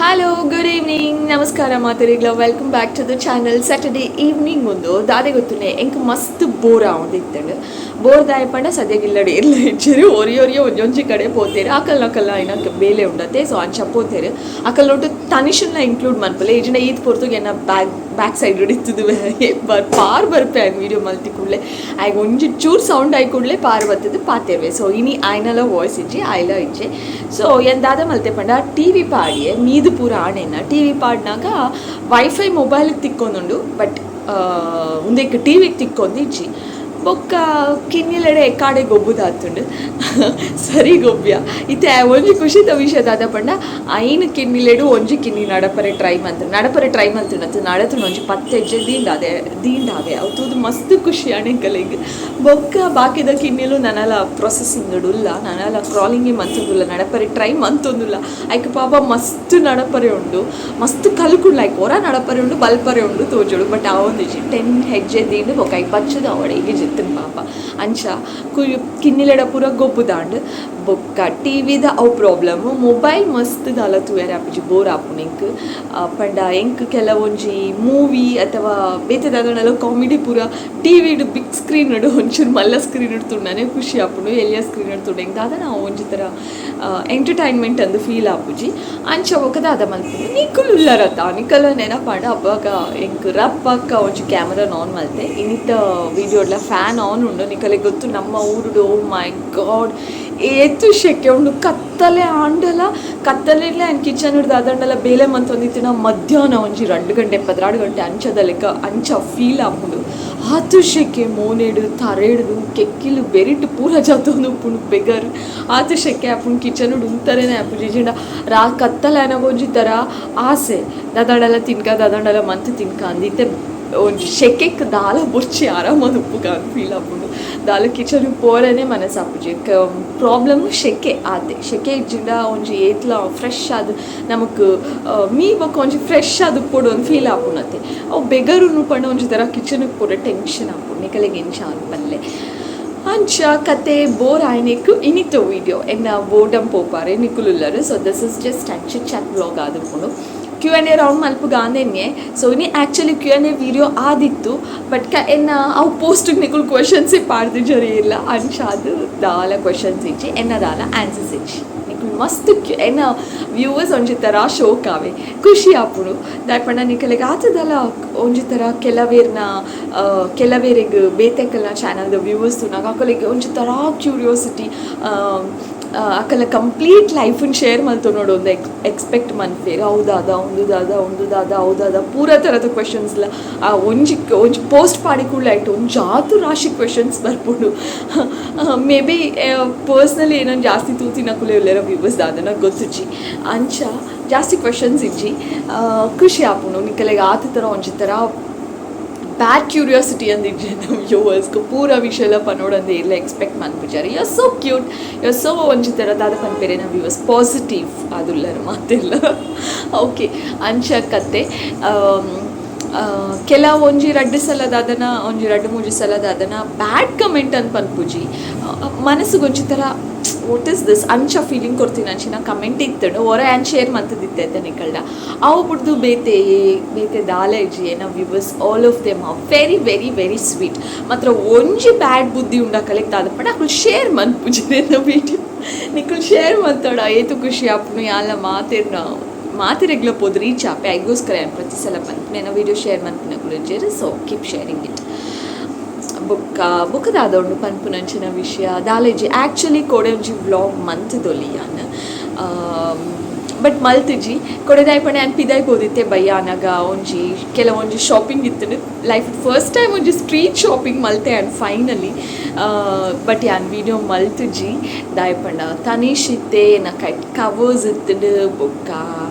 Hello, good evening, ನಮಸ್ಕಾರ ಮಾತೆರೆಗ್ಲ. Welcome back to the channel. Saturday evening ಒಂದು ದಾದೆ ಗೊತ್ತುನೆ, ಎಂಕ್ ಮಸ್ತ್ ಬೋರ್ ಆವೊಂದಿತ್ತಂಡ್. ಬೋರ್ ದಾಯ ಪಂಡ, ಸದ್ಯಗಿಲ್ಲಡೆ ಇರ್ಲ ಇಜ್ಜೆರ್. ಒರಿ ಒರಿಯ ಒಂಜೊಂಜಿ ಕಡೆ ಪೋತೇರು. ಅಕಲ್ ನಕಲ್ನ ಐನಕ್ ಬೇಲೆ ಉಂಡತೆ, ಸೊ ಅಂಚ ಪೋತೇರು. ಅಕಲ್ ಒಟ್ಟು ತನಿಷನ್ನ ಇನ್ಕ್ಲೂಡ್ ಮನ್ಪಲೆ. ಇಜಿಂಡ ಈತ್ ಪೊರ್ತುಗೆ ಎನ್ನ ಬ್ಯಾಕ್ ಬ್ಯಾಕ್ ಸೈಡ್ ಇತ್ತದು ಬರ್ ಪಾರ್ ಬರ್ಪೆ. ಆಯ್ನ್ ವೀಡಿಯೋ ಮಲ್ತಿ ಕೂಡಲೇ ಆಯ್ಗೆ ಒಂಜಿ ಚೂರು ಸೌಂಡ್ ಆಯ್ ಕೂಡಲೇ ಪಾರ್ ಬತ್ತದು ಪಾತೆರ್ವೆ. ಸೊ ಇನಿ ಆಯ್ನಲ ವಾಯ್ಸ್ ಇಜ್ಜಿ, ಆಯ್ಲ ಇಜ್ಜೆ. ಸೊ ಏನ್ ದಾದ ಮಲ್ತೆ ಪಂಡ, ಟಿವಿ ಪಾಡಿಯೆ. ಮೀದು ಪೂರ ಆಣೆನ ಟಿವಿ ಪಾಡ್ನಾಗ ವೈಫೈ ಮೊಬೈಲ್ಗೆ ತಿಕ್ಕೊಂದುಂಡು, ಬಟ್ ಉಂದೆಕ್ ಟಿವಿಗೆ ತಿಕ್ಕೊಂದು ಇಜ್ಜಿ. ಬೊಕ್ಕ ಕಿನ್ನಿಲೆಡೆ ಎಕ್ಕಾಡೆ ಗೊಬ್ಬುದಾತುಂಡು, ಸರಿ ಗೊಬ್ಬ್ಯ. ಇತ್ತೆ ಒಂಜಿ ಖುಷಿತ ವಿಷಯ ದಾದ ಪಂಡ, ಐನ್ ಕಿನ್ನಿಲೆಡು ಒಂಜಿ ಕಿನ್ನಿ ನಡಪರೆ ಟ್ರೈ ಮಂತು, ನಡಪರೆ ಟ್ರೈ ಮಲ್ತುಂಡು. ನಡತುಂಡು, ಒಂಜಿ 10 ಹೆಜ್ಜೆ ದೀಂಡಾದೆ ದೀಂಡಾವೆ. ಅವು ತೂದು ಮಸ್ತ್ ಖುಷಿ ಆಣೆಂಕಲೆಗ್. ಬೊಕ್ಕ ಬಾಕಿದ ಕಿನ್ನಿಲು ನನಲ ಪ್ರೊಸೆಸಿಂಗ್ ಉಲ್ಲ, ನನಲ ಕ್ರಾಲಿಂಗ್ ಮಂತೊಂದುಲ್ಲ, ನಡಪರೆ ಟ್ರೈ ಮಂತೊಂದುಲ್ಲ. ಐಕ್ ಪಾಪ ಮಸ್ತ್ ನಡಪರೆ ಉಂಡು, ಮಸ್ತ್ ಕಲ್ಕುಂಡು. ಲೈಕ್ ಒರ ನಡಪರೆ ಉಂಡು, ಬಲ್ಪರೆ ಉಂಡು ತೋಜೋಡು, ಬಟ್ ಆವೊಂದಿಜ್ಜಿ. 10 ಹೆಜ್ಜೆ ದೀಂಡು ಬೊಕ್ಕ ಐಕ್ ಬಚ್ಚದ ಅವಡೆ ಈಗ ಜಿತ್ತನ್ ಪಾಪ. ಅಂಚ ಕುಯ್ ಕಿನ್ನಿಲೆಡ ಪೂರ ಗೊಬ್ಬುದಾಂಡ್. ಬೊಕ್ಕ ಟಿ ವಿದ ಅವು ಪ್ರಾಬ್ಲಮ್. ಮೊಬೈಲ್ ಮಸ್ತ್ ದಾಲ ತೂಯರೆ ಆಪುಜಿ, ಬೋರ್ ಆಪುಂಡು ಎಂಕ್. ಪಂಡ ಎಂಕ್ ಕೆಲವೊಂಜಿ ಮೂವಿ ಅಥವಾ ಬೇತೆ ದಾದನಲ ಕಾಮಿಡಿ ಪೂರ ಟಿ ವಿಡ್ ಬಿಗ್ ಸ್ಕ್ರೀನ್ ಒಂಚೂರು ಮಲ್ಲ ಸ್ಕ್ರೀನ್ ತೂಂಡನೆ ಖುಷಿ ಆಪುಂಡು. ಎಲ್ಯ ಸ್ಕ್ರೀನ್ ತೂಂಡ ಎಂಕ್ ದಾದ ನಾವು ಒಂಜಿ ಥರ ಎಂಟರ್ಟೈನ್ಮೆಂಟ್ ಅಂದ್ ಫೀಲ್ ಆಪುಜಿ. ಅಂಚ ಬೊಕ್ಕ ದಾದ ಮಲ್ಪುನು, ನಿಕುಲು ಉಲ್ಲರತ್ತ, ನಿಕಲ ನೆನಪಾಂಡ. ಅಪ್ಪಗ ಎಂಕ್ ರಪ್ಪಕ್ಕ ಒಂಜಿ ಕ್ಯಾಮರಾ ಆನ್ ಮಲ್ತೆ. ಇನಿತ ವೀಡಿಯೋಡ್ಲ ಫ್ಯಾನ್ ಆನ್ ಉಂಡು. ನಿಕಲೆಗ್ ಗೊತ್ತು, ನಮ್ಮ ಊರುಡು, ಓ ಮೈ ಗಾಡ್, ಏತು ಶೆಕೆ ಉಂಡು. ಕತ್ತಲೆ ಆಂಡಲ, ಕತ್ತಲೆಡ್ಲ ಆ್ಯಂಡ್ ಕಿಚನ್ ಹಿಡ್ದು ಅದಂಡಲ ಬೇಲೆ ಮಂತೊಂದಿತ್ತಿನ. ಮಧ್ಯಾಹ್ನ ಒಂಜಿ 2 ಗಂಟೆ, 12 ಗಂಟೆ ಅಂಚದ ಲೆಕ್ಕ, ಅಂಚ ಫೀಲ್ ಆಪುಂಡು. ಆತು ಶೆಕೆ. ಮೋನೆಡು ತರೆಡ್ದು ಕೆಕ್ಕಿಲು ಬೆರಿಟ್ ಪೂರ ಜತ್ತೊಂದು ಉಪ್ಪುಂಡು ಬೆಗರ್. ಆತು ಶೆಕೆ ಆಪುಂಡು. ಕಿಚನ್ ಉಂತರೇನೆ ಆಪುಜಿ. ಇಜಿಂಡ ರಾ ಕತ್ತಲೆ ಆನಗ ಒಂಜಿ ಥರ ಆಸೆ, ದಾದಾಂಡಲ ತಿನ್ಕ, ದಾದಾಂಡಲ ಮಂತ್ ತಿನ್ಕ ಅಂದ್. ಇತ್ತೆ ಒಂಜಿ ಶೆಕೆಕ್ ದಾಲ ಬೊರ್ಚಿ, ಆರಾಮದ ಉಪ್ಪುಗ ಫೀಲ್ ಆಪುಂಡು. ದಾಲ ಕಿಚನ್ ಪೋರೆನೆ ಮನಸ್ಸಾಪುಜಿ. ಪ್ರಾಬ್ಲಮ್ ಶೆಕೆ ಆತೆ. ಶೆಕೆ ಇಜ್ಜಿಂಡ ಒಂಜಿ ಏತ್ಲ ಫ್ರೆಶ್ ಆದ್ ನಮಕ್ ಮೀ ಬೊಕ್ಕ ಒಂಜಿ ಫ್ರೆಶ್ ಆದ್ ಉಪ್ಪೊಡು ಒಂದು ಫೀಲ್ ಆಪುಂಡತೆ. ಅವು ಬೆಗರುನು ಪಂಡ ಒಂಜಿ ಥರ ಕಿಚನ್ಗೆ ಪೂರ ಟೆನ್ಷನ್ ಆಪುಂಡು. ನಿಕಲೆಗ್ ಎಂಚ ಪಲ್ಲೆ. ಅಂಚ ಕತೆ ಬೋರ್ ಆಯ್ನೆಕ್ ಇನಿತ ವೀಡಿಯೋ ಎನ್ನ ಬೋರ್ಡಮ್ ಪೋಪಾರೆ ನಿಕುಲುಲ್ಲರು. So this is just a chit chat vlog ಆದುಪ್ಪುಂಡು. Q and A round ಮಲ್ಪುಗ ಅಂದೆನ್ನೆ. ಸೊ ಇನಿ actually Q and A video ಆದಿತ್ತು, ಬಟ್ ಕ ಎನ್ನ ಅವು ಪೋಸ್ಟಿಗೆ ನಿಕುಲು ಕ್ವಶನ್ಸೇ ಪಾಡ್ದಿಜರಿ ಇಲ್ಲ. ಅಂಚ ಅದು ದಾಲ ಕ್ವಶನ್ಸ್ ಇಜ್ಜಿ, ಎನ್ನ ದಾಲ ಆನ್ಸರ್ಸ್ ಇಜ್ಜಿ. ನಿಕುಲು ಮಸ್ತ್ ಎನ್ನ ವ್ಯೂವರ್ಸ್ ಒಂಜಿ ಥರ ಶೋಕ್ ಆವೆ, ಖುಷಿ ಆಪುಂಡು. ದಾಯೆ ಪಂಡ ನಿಕಲೆಗ್ ಆತದಲ್ಲ ಒಂಜಿ ಥರ ಕೆಲವೇರ್ನ ಕೆಲವೇರೆಗ್ ಬೇತೆಕಲ್ನ ಚಾನಲ್ದ ವ್ಯೂವರ್ಸ್ ತೂನಾಗ ಅಕಲೆಗ್ ಒಂಜಿ ಥರ ಕ್ಯೂರಿಯಾಸಿಟಿ, ಅಕಲ್ನ ಕಂಪ್ಲೀಟ್ ಲೈಫನ್ ಶೇರ್ ಮಲ್ತೊನೊಡು ಒಂದು ಎಕ್ಸ್ಪೆಕ್ಟ್ ಮನ್ಪೇರು. ಹೌದಾದ, ಉಂದು ದಾದ, ಉಂದು ದಾದ, ಹೌದಾದ, ಪೂರ ಥರದ ಕ್ವೆಶನ್ಸ್ಲ. ಆ ಒಂಜಿ ಒಂಜಿ ಪೋಸ್ಟ್ ಪಾಡಿ ಕೂಡಲೇ ಆಯ್ತು, ಒಂಜಾತು ರಾಶಿ ಕ್ವೆಶನ್ಸ್ ಬರ್ಪುಂಡು. ಮೇ ಬಿ ಪರ್ಸ್ನಲಿ ಏನೊಂದು ಜಾಸ್ತಿ ತೂತಿನಕುಲೆ ಉಲ್ಲೆರ ವ್ಯೂವರ್ಸ್ ದಾದನ ಗೊತ್ತುಜ್ಜಿ. ಅಂಚ ಜಾಸ್ತಿ ಕ್ವೆಶನ್ಸ್ ಇಜ್ಜಿ. ಖುಷಿ ಆಪುಂಡು ನಿಕಲೆಗ್ ಆತ ಥರ ಒಂಜಿ ಥರ ಬ್ಯಾಡ್ ಕ್ಯೂರಿಯಾಸಿಟಿ ಅಂದಿಜ್ಜಿ ನಮ್ಮ ವ್ಯೂವರ್ಸ್ಗೆ. ಪೂರ ವಿಷಯ ಪನೋಡಂದು ಎಲ್ಲ expect ಮನ್ಪುಜಾರೆ. You are so cute, you are so ಒಂಜಿ ಥರ ದಾದ ಪನ್ಪೇರೆ, ನಮ್ಮ ವ್ಯೂವರ್ಸ್ ಪಾಸಿಟಿವ್ ಆದುಲ್ಲರು ಮಾತೆಲ್ಲ. ಓಕೆ, ಅಂಚ ಕತೆ. ಕೆಲವೊಂಜಿ ರಡ್ಡು ಸಲ ದಾದನ, ಒಂಜಿ ರಡ್ಡು ಮೂಜಿ ಸಲ ದಾದನ ಬ್ಯಾಡ್ ಕಮೆಂಟ್ ಅನ್ ಪನ್ಪುಜಿ. ಮನಸ್ಸಿಗೆ ಒಂಜಿ ಥರ what is this ಅಂಚ ಫೀಲಿಂಗ್ ಕೊಡ್ತೀನಿ. ಅಂಚಿನ ಕಮೆಂಟ್ ಇತ್ತಂಡು ಒರ ಆ್ಯಂಡ್ ಶೇರ್ ಮಂತದಿತ್ತೆ ನಿಕಲ್ಡ. ಅವು ಬುಡ್ದು ಬೇತೆ ಬೇತೆ ದಾಲ ಇಜ್ಜಿ. ಏನ viewers, all of them are very very very sweet. ಮಾತ್ರ ಒಂಜಿ ಬ್ಯಾಡ್ ಬುದ್ಧಿ ಉಂಡಕಲೆಗ್ ದಾದ ಪಂಡ, ಅಕುಲು ಶೇರ್ ಮನ್ಪುಜಿ ವೀಡಿಯೋ. ನಿಕುಲು ಶೇರ್ ಮಲ್ತೋಡ ಏತು ಖುಷಿ ಆಪುಂಡು. ಯಾಲ ಮಾತೆರ್ನ ಮಾತೆರೆಗ್ಲ ಪೋದು ರೀಚ್ ಆಪೆ. ಐಗೋಸ್ಕರ ಯಾನ್ ಪ್ರತಿ ಸಲ ಪನ್ಪುನೆ, ಎನ್ನ ವೀಡಿಯೋ ಶೇರ್ ಮನ್ಪುನಕುಲು ಇಜ್ಜೆರ್, ಸೊ ಕೀಪ್ ಶೇರಿಂಗ್ it. ಬೊಕ್ಕ ಬೊಕ್ಕ ದಾದ ಉಂಡು ಪನ್ಪುನಂಚಿನ ವಿಷಯ ದಾಲೇಜಿ. ಆ್ಯಕ್ಚುಲಿ ಕೋಡೆ ಒಂಜಿ ವ್ಲಾಗ್ ಮಂತುದೊಲಿ ಯಾನ್, ಬಟ್ ಮಲ್ತಿಜಿ. ಕೊಡೆದಾಯ್ ಪಂಡ ಯಾನ್ ಪಿದಾಯ್ ಪೋದಿತ್ತೆ ಬಯ್ಯಾನಗ. ಒಂಜಿ ಕೆಲವೊಂಜಿ ಶಾಪಿಂಗ್ ಇತ್ತು. ಲೈಫ್ ಫಸ್ಟ್ ಟೈಮ್ ಒಂಜಿ ಸ್ಟ್ರೀಟ್ ಶಾಪಿಂಗ್ ಮಲ್ತೆ ಆ್ಯಂಡ್ ಫೈನಲಿ. ಬಟ್ ಯಾನ್ ವೀಡಿಯೋ ಮಲ್ತಿಜಿ. ದಾಯ್ ಪಂಡ ತನೀಶ್ ಇತ್ತೆ, ಎನ್ನ ಕೈಟ್ ಕವರ್ಸ್ ಇತ್ತುಂಡು. ಬೊಕ್ಕ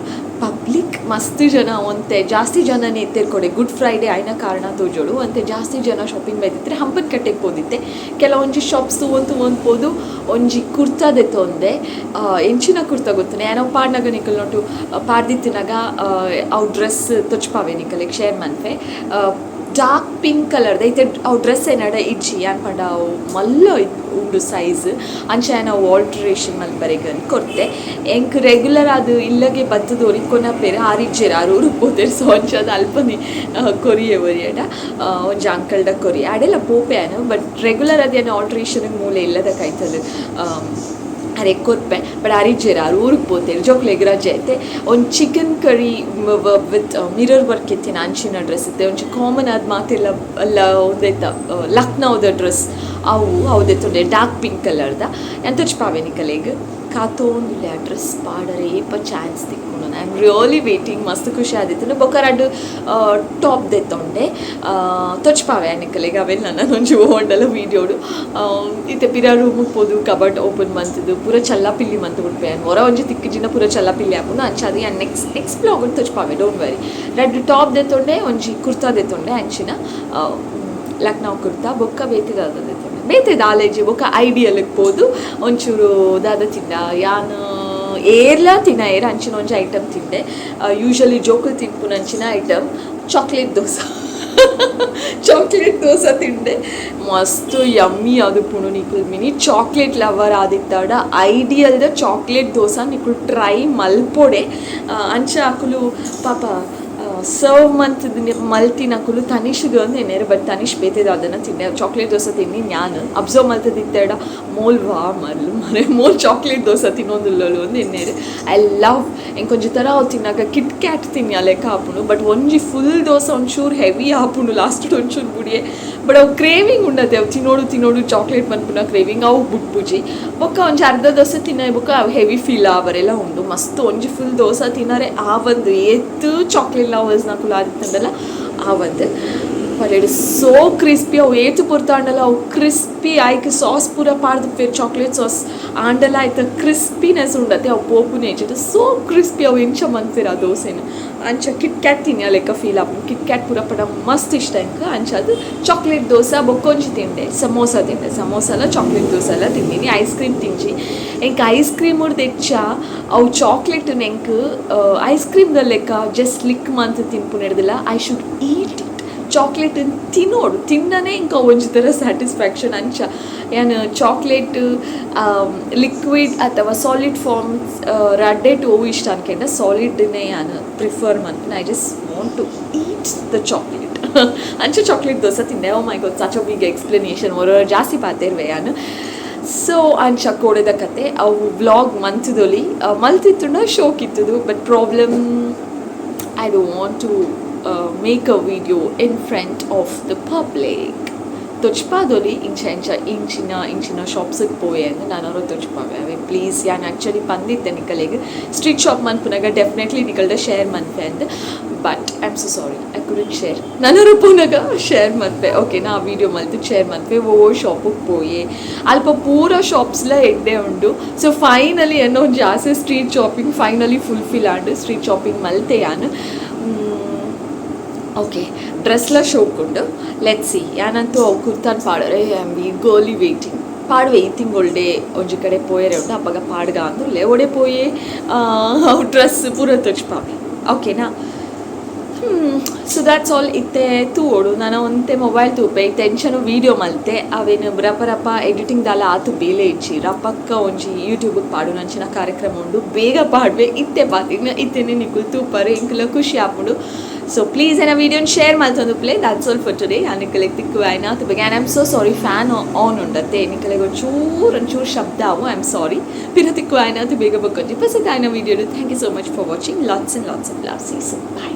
ಪಬ್ಲಿಕ್ ಮಸ್ತ್ ಜನ, ಒಂತೆ ಜಾಸ್ತಿ ಜನನೇ ಇತ್ತೆರ್ ಕೊಡೆ. ಗುಡ್ ಫ್ರೈಡೆ ಆಯ್ನ ಕಾರಣ ತೋಜೋಡು, ಒಂತೆ ಜಾಸ್ತಿ ಜನ ಶಾಪಿಂಗ್ ಬೈದಿತ್ರೆ. ಹಂಪನ್ ಕಟ್ಟೆಗೆ ಪೋದಿತ್ತೆ. ಕೆಲವೊಂಜಿ ಶಾಪ್ಸ್ ತೂವೊಂದು ತೂವೊಂದು ಪೋದು ಒಂಜಿ ಕುರ್ತಾ ದೆತ್ತೊಂದೆ. ಎಂಚಿನ ಕುರ್ತಾ ಗೊತ್ತುನೆ, ಏನೋ ಪಾಡ್ನಾಗ ನಿಕಲ್ ನೋಟು ಪಾಡ್ದಿತ್ತಿನಾಗ ಅವು ಡ್ರೆಸ್ ತೊಚ್ಪಾವೆ, ನಿಕಲೆಗ್ ಶೇರ್ ಮನ್ಪೆ. ಡಾರ್ಕ್ ಪಿಂಕ್ ಕಲರ್ದ. ಇತ್ತೆ ಅವು ಡ್ರೆಸ್ ಎನ್ನಡ ಇಜ್ಜಿ, ಯಾನ್ ಪಂಡ ಅವು ಮಲ್ಲ ಉಂಡು ಸೈಜ್, ಅಂಚ ಯಾನ್ ಅವು ಆಲ್ಟ್ರೇಷನ್ ಮಲ್ಪರೆಗ್ ಕೊರ್ತೆ. ಎಂಕ್ ರೆಗ್ಯುಲರ್ ಆದ್ ಇಲ್ಲಗೆ ಬತ್ತುದು ಒರಿಕೊನಪೆರ್, ಆರ್ ಇಜ್ಜೆರ್, ಆರ್ ಊರುಗ್ ಪೋತೆರ್. ಸೊ ಅಂಚಾದ್ ಅಲ್ಪನೆ ಕೊರಿಯೆ ಒರಿಯಡ, ಒಂಜಿ ಅಂಕಲ್ಡ ಕೊರಿಯೆ. ಆಡೆಲ ಪೋಪೆ ಯಾನ್, ಬಟ್ ರೆಗ್ಯುಲರ್ ಆದ್ ಯಾನ್ ಆಲ್ಟ್ರೇಷನ್ ಮೂಲೆ ಇಲ್ಲದ ಕೈತಲ್ ಅರೆಗ್ ಕೊರ್ಪೆ. ಬಟ್ ಆರ್ ಇಜ್ಜೆರ್, ಆರ್ ಊರುಗ್ ಪೋತೆರ್. ಜೋಕ್ಲೆಗ್ ರಜೆ ಐತೆ. ಒಂಜಿ chicken curry with mirror work ಇತ್ತಿನ ಅಂಚಿನ ಡ್ರೆಸ್ ಇತ್ತೆ. ಒಂಜಿ ಕಾಮನ್ ಆದ್ ಮಾತೆಲ್ಲ ಅಲ್ಲ ಉಂದೆತ ಲಕ್ನೋದ ಡ್ರೆಸ್ ಅವು, ಅವು ದೆತ್ತೊಂಡೆ, ಡಾರ್ಕ್ ಪಿಂಕ್ ಕಲರ್ದ. ಯಾನ್ ತೋಜ್ಪಾವೆ ನಿಕಲೆಗ್. ಕಾತೋಂದುಲ್ಲೆ ಆ ಡ್ರೆಸ್ ಪಾಡರೆ ಏಪ ಚಾನ್ಸ್ ತಿಕ್ಕುಂಡು. I am really waiting. ಮಸ್ತ್ ಖುಷಿ ಆದಿತ್ತುಂಡು. ಬೊಕ್ಕ ರಡ್ಡ್ ಟಾಪ್ ದೆತ್ತೊಂಡೆ, ತೋಜ್ಪಾವೆ ನಿಕಲೆಗ್ ಅವೆನ್ ನನ ಒಂಜಿ ಓಂಡಲ ವೀಡಿಯೋಡು. ಇತ್ತೆ ಪಿರ ರೂಮುಗ್ ಪೋದು ಕಬರ್ಡ್ ಓಪನ್ ಮಂತುದು ಪೂರ ಚಲ್ಲಾಪಿಲ್ಲಿ ಮಂತ್ ಬುಡ್ಪೆ ಯಾನ್. ಒರ ಒಂಜಿ ತಿಕ್ಕಿಜಿಂಡ ಪೂರ ಚಲ್ಲಾಪಿಲ್ಲಿ ಆಪುಂಡು. ಅಂಚಾದ್ ಯಾನ್ ನೆಕ್ಸ್ಟ್ ನೆಕ್ಸ್ಟ್ ವ್ಲಾಗ್ ತೋಜ್ಪಾವೆ, don't worry. ರಡ್ಡ್ ಟಾಪ್ ದೆತ್ತೊಂಡೆ, ಒಂಜಿ ಕುರ್ತಾ ದೆತ್ತೊಂಡೆ, ಅಂಚಿನ ಲಕ್ನೋ ಕುರ್ತಾ. ಬೊಕ್ಕ ಬೇತೆ ದಾದ ದೆತ್ತೊಂಡೆ? ಬೇತೆ ದಾಲೇಜಿ. ಬೊಕ್ಕ ಐಡಿಯಲ್ಗೆ ಪೋದು ಒಂಚೂರು ದಾದ ತಿಂಡ, ಯಾನ್ ಏರ್ಲ ತಿನ್ನಯೆರ್ ಅಂಚಿನ ಒಂಜಿ ಐಟಮ್ ತಿಂಡೆ. ಯೂಶಲಿ ಜೋಕುಲು ತಿನ್ಪುನ ಅಂಚಿನ item, chocolate dosa. Chocolate dosa ತಿಂಡೆ, ಮಸ್ತ್ ಯಮ್ಮಿ ಆದುಪ್ಪುಂಡು. ನಿಕುಲ್ ಮಿನಿ ಚಾಕ್ಲೇಟ್ ಲವರ್ ಆದಿತ್ತಾಡ ಐಡಿಯಲ್ದ ಚಾಕ್ಲೇಟ್ ದೋಸೆ ನಿಕುಲ್ ಟ್ರೈ ಮಲ್ಪೊಡೆ. ಅಂಚ ಅಕುಲು ಪಾಪ ಸರ್ವ್ ಮಂತುದು ಮಲ್ತಿನಕುಲು ತನಿಷ್ಗ್ ಅಂದ್ ಎನ್ನೇರ್, ಬಟ್ ತನಿಷ್ ಬೇತೆ ದಾದನ ತಿಂಡೆ. ಚಾಕ್ಲೇಟ್ ದೋಸೆ ತಿನ್ನಿ ಯಾನ್ ಅಬ್ಸರ್ವ್ ಮಲ್ತದಿತ್ತೇಡ, ಮೋಲ್ ವಾ ಮಲ್ಲು ಮರೆ ಮೋಲ್ ಚಾಕ್ಲೇಟ್ ದೋಸೆ ತಿನ್ನೊಂದುಲ್ಲಳು ಅಂದ್ ಎನ್ನೇರ್. I love. ಎಂಕೊಂಜಿ ಥರ ಅವು ತಿನ್ನಾಗ ಕಿಟ್ ಕ್ಯಾಟ್ ತಿನ್ಯ ಲೆಕ್ಕ ಆಪುಂಡು. ಬಟ್ ಒಂಜಿ ಫುಲ್ ದೋಸೆ ಒಂಚೂರು ಹೆವಿ ಆಪುಂಡು, ಲಾಸ್ಟ್ ಒಂಚೂರು ಬುಡಿಯೆ. ಬಟ್ ಅವು ಕ್ರೇವಿಂಗ್ ಉಂಡತೆ, ಅವು ತಿನ್ನೋಡು ತಿನ್ನೋಡು ಚಾಕ್ಲೇಟ್ ಪನ್ಪುನ ಕ್ರೇವಿಂಗ್, ಅವು ಬುಡ್ಪುಜಿ. ಬೊಕ್ಕ ಒಂಜಿ ಅರ್ಧ ದೋಸೆ ತಿನ್ನೈ ಬೊಕ್ಕ ಅವು ಹೆವಿ ಫೀಲ್ ಆವರೆಲ್ಲ ಉಂಡು. ಮಸ್ತ್ ಒಂಜಿ ಫುಲ್ ದೋಸೆ ತಿನ್ನರೆ ಆವಂದು, ಏತ್ ಚಾಕ್ಲೇಟ್ ಲವರ್ಸ್ ನಕುಲು ಆದಿತ್ತಂಡಲ ಆವಂದು. But it is so crispy. ಅವು ಏತು ಪೊರ್ತಾಂಡಲ ಅವು ಕ್ರಿಸ್ಪಿ. ಐಕ್ ಸಾಸ್ ಪೂರ ಪಾಡ್ದು ಚಾಕ್ಲೇಟ್ ಸಾಸ್ ಆಂಡಲ ಐತ ಕ್ರಿಸ್ಪಿನೆಸ್ ಉಂಡತೆ, ಅವು ಪೋಪುನೆ. It is so crispy. ಅವು ಎಂಚ ಮನ್ಪೆರ್ ಆ ದೋಸೆನ್, ಅಂಚ ಕಿಟ್ ಕ್ಯಾಟ್ ತಿನ್ಯ ಲೆಕ್ಕ ಫೀಲ್ ಆಪುಂಡು. ಕಿಟ್ ಕ್ಯಾಟ್ ಪೂರ ಪಂಡ ಮಸ್ತ್ ಇಷ್ಟ ಎಂಕ್. ಅಂಚ ಅದು ಚಾಕ್ಲೇಟ್ ದೋಸೆ. ಬೊಕ್ಕೊಂಜಿ ತಿಂಡೆ, ಸಮೋಸ ತಿಂಡೆ. ಸಮೋಸಲ ಚಾಕ್ಲೇಟ್ ದೋಸೆ ಎಲ್ಲ ತಿಂದಿನಿ. Ice cream ತಿಂಜಿ. ಎಂಕ್ ಐಸ್ ಕ್ರೀಮ್ ಹೆಚ್ಚ ಅವು ಚಾಕ್ಲೇಟ್. ಎಂಕ್ ಐಸ್ ಕ್ರೀಮ್ದ ಲೆಕ್ಕ ಜಸ್ಟ್ ಲಿಕ್ ಮಂತ್ ತಿನ್ಪುನೆಡ್ದಿಲ್ಲ, I should eat it. Chocolate ತಿನ್ನೋಡು, ತಿನ್ನನೇ ಇಂಕ ಒಂಜಿ ಥರ ಸ್ಯಾಟಿಸ್ಫ್ಯಾಕ್ಷನ್. ಅಂಚ ಯಾನ್ ಚಾಕ್ಲೇಟ್ ಲಿಕ್ವಿಡ್ ಅಥವಾ ಸಾಲಿಡ್ ಫಾರ್ಮ್ಸ್ ರಡ್ಡೆಟ್ ಅವು ಇಷ್ಟ ಅನ್ಕೆಂಡ ಸಾಲಿಡ್ನೇ ಯಾನ್ ಪ್ರಿಫರ್ ಮನ್ಪುನ. I just want to eat the chocolate. ಅಂಚ ಚಾಕ್ಲೇಟ್ ದೋಸೆ ತಿಂದೆ. Oh my God, such a big explanation. ಒರ ಜಾಸ್ತಿ ಪಾತೆರ್ವೆ ಯಾನ್. ಸೊ ಅಂಚ ಕೋಡೆದ ಕತೆ. ಅವು vlog ಮಂತುದೊಲಿ, ಮಲ್ತಿತ್ತುಂಡ ಶೋಕ್ ಇತ್ತದು. But problem, I don't want to make a video in front of the public. ತೊಚ್ಪಾದೊಲಿ ಇಂಚ ಇಂಚ ಇಂಚಿನ ಇಂಚಿನ ಶಾಪ್ಸಿಗೆ ಪೋಯೆ ಅಂದ್ ನಾನು ತೊಚ್ಪಾವೆ ಅವೆ. ಪ್ಲೀಸ್, ಯಾನ್ ಆ್ಯಕ್ಚುಲಿ ಪಂದಿತ್ತೆ ನಿಕಲೆಗ್, ಸ್ಟ್ರೀಟ್ ಶಾಪ್ ಮನ್ಪುನಾಗ ಡೆಫಿನೆಟ್ಲಿ ನಿಕಲ್ಡ ಶೇರ್ ಮನ್ಪೆ ಅಂದ್. But I am so sorry, I couldn't share. ನನೊರ ಪೋನಾಗ ಶೇರ್ ಮನ್ಪೆ, ಓಕೆನಾ? ವೀಡಿಯೋ ಮಲ್ತು ಶೇರ್ ಮನ್ಪೆ, ಓ ಶಾಪಿಗೆ ಪೋಯೆ, ಅಲ್ಪ ಪೂರ ಶಾಪ್ಸ್ಲ ಎಡ್ಡೆ ಉಂಡು. ಸೊ ಫೈನಲಿ ಎನ್ನ ಒಂಜಿ ಆಸೆ ಸ್ಟ್ರೀಟ್ ಶಾಪಿಂಗ್ ಫೈನಲಿ ಫುಲ್ಫಿಲ್ ಆಂಡ್. ಸ್ಟ್ರೀಟ್ ಶಾಪಿಂಗ್ ಮಲ್ತೆ ಯಾನ್. ಓಕೆ, ಡ್ರೆಸ್ಲ ಶೋಕ್ ಉಂಡು. Let see. ಯಾನಂತೂ ಅವು ಕುರ್ತಾನ್ ಪಾಡರೆ I am eagerly waiting. ಪಾಡುವೆ, ಈ ತಿಂಗೊಳ್ಡೆ ಒಂಜಿ ಕಡೆ ಪೋಯರೆ ಉಂಡು, ಅಪಗ ಪಾಡ್ಗ ಅಂದುಲ್ಲೆ. ಒಡೆ ಪೋಯೆ ಅವು ಡ್ರೆಸ್ ಪೂರ ತೊಚ್ಪಾವೆ, ಓಕೆನಾ? So that's all. ಇತ್ತೆ ತೂವೊಡು, ನಾನು ಒಂತೆ ಮೊಬೈಲ್ ತೂಪೆ. ಇತ್ತೆ ಎಂಚನೋ ವೀಡಿಯೋ ಮಲ್ತೆ, ಅವೇನು ರಪ ರಪ ಎಡಿಟಿಂಗ್ ದಾಲ ಆತು ಬೇಲೆ ಇಜ್ಜಿ. ರಪಕ್ಕ ಒಂಜಿ ಯೂಟ್ಯೂಬ್ಗೆ ಪಾಡುನಂಚಿನ ಕಾರ್ಯಕ್ರಮ ಉಂಡು, ಬೇಗ ಪಾಡುವೆ. ಇತ್ತೆ ಪಾತಿನ ಇತ್ತೆನೆ ನಿಕುಲು ತೂಪರೆ, ಎಂಕುಲ ಖುಷಿ ಆಪುಂಡು. ಸೊ ಪ್ಲೀಸ್ ಎನ್ನ ವೀಡಿಯೋನ ಶೇರ್ ಮಲ್ತೊಂದು play. That's all for today. ನಿಕಲೆಗ್ ತಿಕ್ಕುವೆ ಆಯ್ನ ಬಗ್ಗೆ. I am so sorry, fan on ಉಂಡತ್ತೆ, ನಿಕಲೆಗ್ ಒಂಚೂರು ಒಂಚೂರು ಶಬ್ದ ಅವು. I am sorry. ಪಿರ ತಿಕ್ಕುವೆ ಆಯ್ನ ಬೇಗ ಬೊಕ್ಕೊಂಜಿ ಪಸತ್ ಆಯ್ನ video. Thank you so much for watching. Lots and lots of love. See soon. Bye.